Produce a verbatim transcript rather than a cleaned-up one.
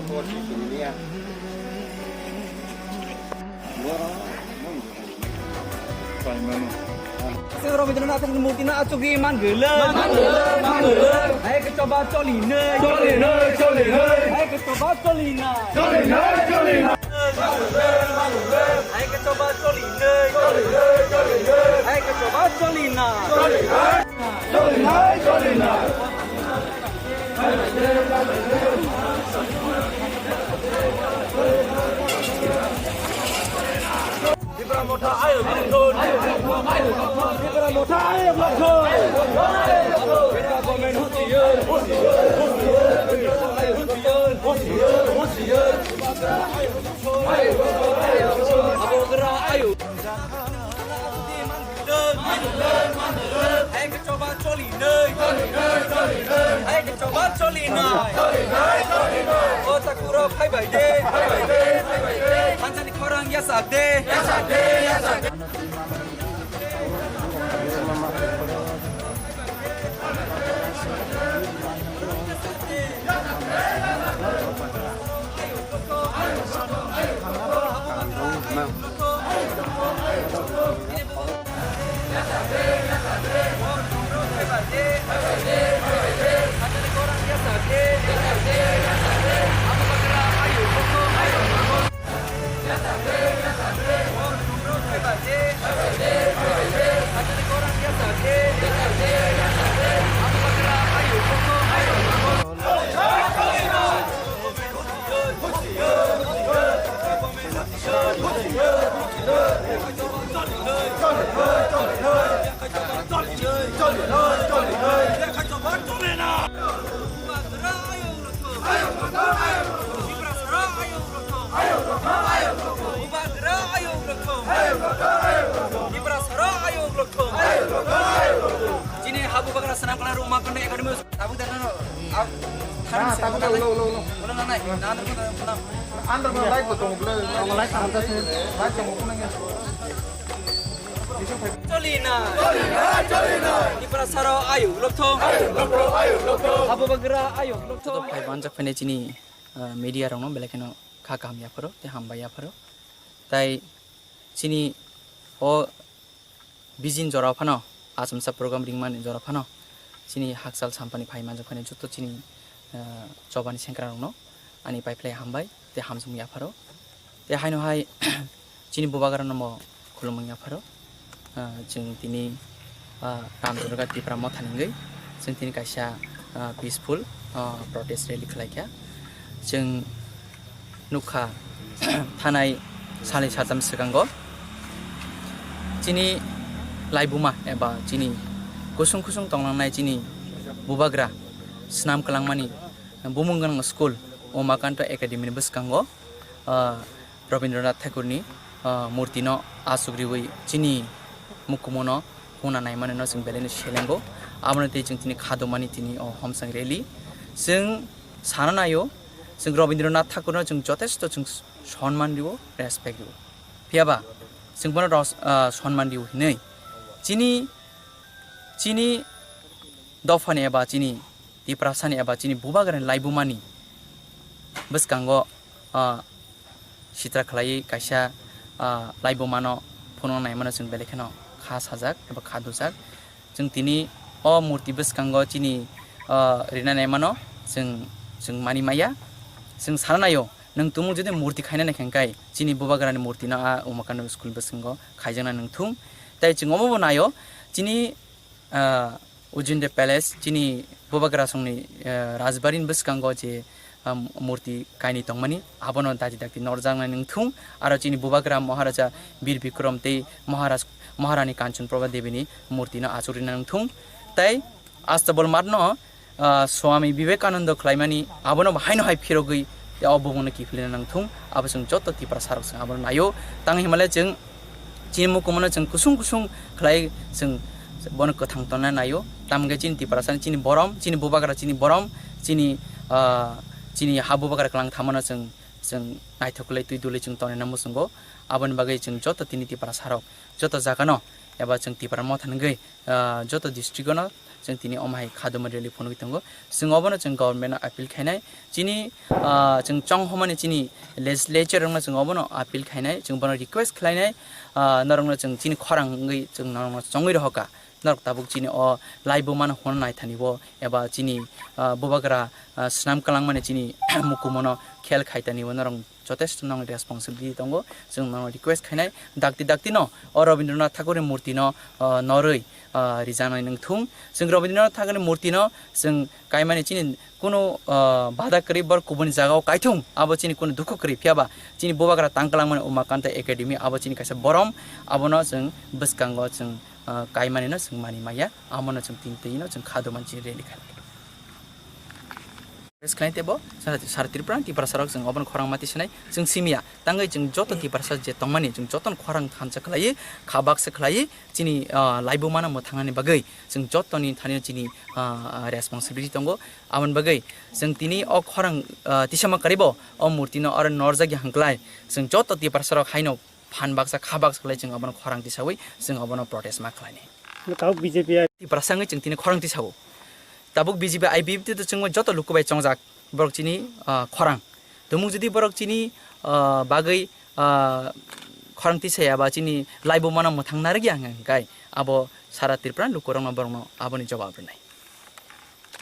Sing Rabindranath ni murti no achugwi man gulai. Man gulai, man gulai. Hai ke choba choli nei. Choli nei, choli nei. Hai ke choba choli na. Choli nei, choli nei. Hai ke choba choli nei. Choli nei, choli nei. Hai ke choba choli na. Choli nei. Tipra Motha ayok lokthon. Tipra Motha ayok lokthon. Government husiar, husiar, husiar. Bubagra ayok. Hai ke choba choli nei. Hai ke choba choli nei. O takurok phaibai de. Thansani khorang yasak de. Chini habu bagra swnam kwlai rwma kwrwini academy tabuk da no. Ah, tabuk da, ulo, ulo, ulo. Ulo nanai, na andar ko na. Andar ko light bo tongo, bwle. Light tongo, light tongo, light tongo, kunang ya. Choli na. Choli na, choli na. Tipra saro ayuk lokthong. Ayuk lokthong, ayuk lokthong. Habu bagra ayuk lokthong. Joto phai banjak phai nai chini, ah, media rokno belai kheno kha kaham yapharo, tei hambai yapharo. Tai chini o Bijin jora phano, achomsa program ringmani jora phano, chini hakchal sampani phai manjak phani joto chini, ah, chobani sengkrangrokno ani paiphlai hambai tei hamjakmung yapharo. Tei haino hai chini bubagrano bo khulumung yapharo. Ah, chwng tini, ah, Ramdurga Tipra Mothani wngwi chwng tini kaisa, ah, peaceful, ah, protest rally khlaikha. Chwng nukha thanai salni satham swkango chini laibuma eba chini kusung kusung tongnangnai chini bubagra swnam kwlangmani bumung gwnang school Umakanta Academy ni bwskango, ah, Rabindranath Thakurni, ah, murtino aswk riwi chini mukumono huna naimanino chwng belaino selengo. Abono tei chwng tini khadomani tini o homsang rally. Chwng sana naio, chwng Rabindranath Thakurno chwng jotesto chwng sonman rio, respect rio. Phiyaba chwng bono ros-, ah, sonman rio hinwi chini, chini dophani eba chini Tiprasani eba chini bubagrani laibumani bwskango, ah, sitra khlaiwi kaisa, ah, laibumano phunukna naimano chwng belai kheno kha sajak eba kha dujak. Chwng tini o murti bwskango chini, ah, rina naimano chwng, chwng mani maya. Chwng sana naio, nwng tumung jodi murti khaina naikha hwnkhe chini bubagrani murtino a Umakanta school bwskango khaijakna nwng thung. Tei chwng omobo naio, chini, ah, Ujjain Palace, chini bubagrasongni, eh, rajbarini bwskango je, um, murti kainwi tongmani, abono dakti dakti norjaknai nwng thung. Aro chini bubagra Maharaja Bir Bikram tei Maharaj, Maharani Kanchan Prabha Debini murtino achuk rina nwng thung. Tei Astabol Mathno, ah, Swami Vivekananda khlaimani, abono bo haino hai phirogwi tei o bumungno kiphilna nwng thung. Abo chwng joto Tiprasarok chwng abono naio. Tang hinmale chwng chini mukumono chwng kusung kusung khlai chwng bono kwthang tonna naio. Tamokhe chini Tiprasani chini borom, chini bubagra chini borom, chini, ah, chini ha bubagra kwlang thamano chwng, chwng naithok kwlai twi duli chwng tonina muchungo. Aboni bagwi chwng joto tini Tiprasarok joto jagano eba chwng Tipra Motha hwngwi, ah, joto district-o no Chwng tini omo hai khaduma rally phunugwi tongo. Chwng obono chwng government no appeal khainai. Chini, ah, chwng chonghomani chini legislature rokno chwng obono appeal khainai. Chwng bono request khlainai, ah, norokno chwng chini khorang wngwi chwng norokno chongwi rohorkha. Norok tabuk chini o laibuma no hwn naithani bo eba chini, ah, bubagra, ah, snam kwlangmani chini mukumono khel khaitani bo norok jotesto nang responsibility tongo. Chwng nang request khainai dakti dakti no o Rabindranath Thakurni murti no, ah, norwi, ah, rijanai nang thung. Chwng Rabindranath Thakurni murti no chwng kaimani chini kunu, ah, bada kwrwi bor kubuni jagao kaithung abo chini kunu dukhu kwrwi phiya ba chini bubagra tang kwlangmani Umakanta Academy abo chini kaisa borom abono chwng bwskango chwng, ah, kaimani no chwng mani maya amono chwng tini twi no chwng khadumani chini rally khainai. Press khlai tebo, sara, sara Tripura ni Tiprasa rok chwng obono khorang mati sinai, chwng simiya. Tangwi chwng joto Tiprasa je tongmani, chwng jotono khorang thansa khlaiwi, kha baksa khlaiwi, chini, ah, laibuma no mwthangnani bagwi, chwng jotoni thani chini, ah, responsibility tongo. Aboni bagwi, chwng tini o khorang, ah, tisama karibo, o murti no oro norjak ya hwnkhlai, chwng joto Tiprasa rok haino phan baksa, kha baksa khlai chwng obono khorang tisawi, chwng obono protest ma khlainai. Tabuk B J P ai. Tiprasa wngwi chwng tini khorang tisao. Tabuk B J P I P F T to chwngno joto luku bai chongjak borok chini, ah, khorang. Tumung jodi borok chini, ah, bagwi, ah, khorang tisaya ba chini laibuma no mwthang narwk ya hwnka hwnkhe abo sara Tripura lukurokno borokno aboni jawab rwnai.